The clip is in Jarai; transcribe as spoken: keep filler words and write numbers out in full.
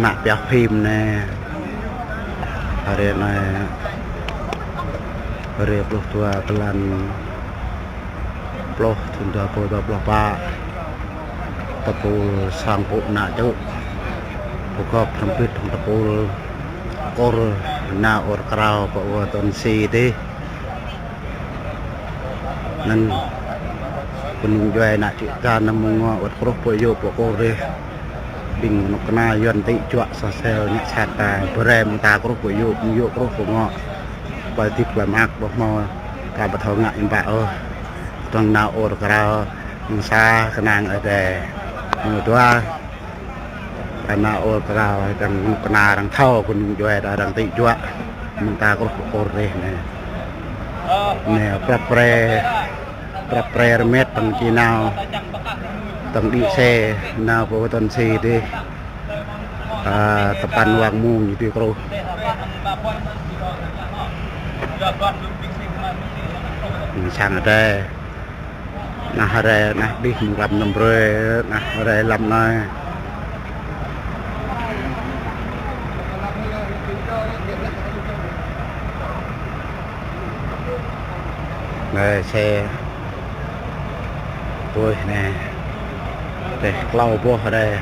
Mă pioh phim anai. Hrơi anai, hrơi pluh dua blan pluh, thun dua rơbâo dua pluh pă. Tơpul sang pŭ ană čư̆ pơgop hrŏm hơbĭt hăng tơpul Kur nao ur krao pơ ua Tuân Si dih. Anŭn kơnung djuai ană čư̆ ta anăm mơ̆ng ngŏ wơ̆t kruh pơ yŭ pơ Kur dih. Ƀing kơnuk kơna Yuan tĭ juă sa sel ngă sat ta, brơi mơ̆ng ta kruh pơ yŭ, mơ̆ng yŭ kruh pơ ngŏ. Pơ dĭp klăm ak ƀu hmâo, ka ƀu thâo ngă ih ƀă ôh. Tơdang nao ur krao, mơ̆ng sa kơnang Ơi Adai. Mơ̆ng dua, ta nao ur krao, tơdang kơnuk kơna arăng thâo, kơnung djuai ta arăng tĭ juă. Mơ̆ng ta kruh pơ Kur dih anai. Anai prăp pre, prăp pre rơmet tơdang či nao, tơdang đĭ xe nao pơ Tuân Si dih. Ơ, tơpăn wang mông ñu tui kruh. Sang Ơi Adai. Nah, hrơi nah đih mơ̆ng lăm năm brơi, nah, hrơi lăm anai. Anai xe. Ui, anai. Rơklâo boh hrơi.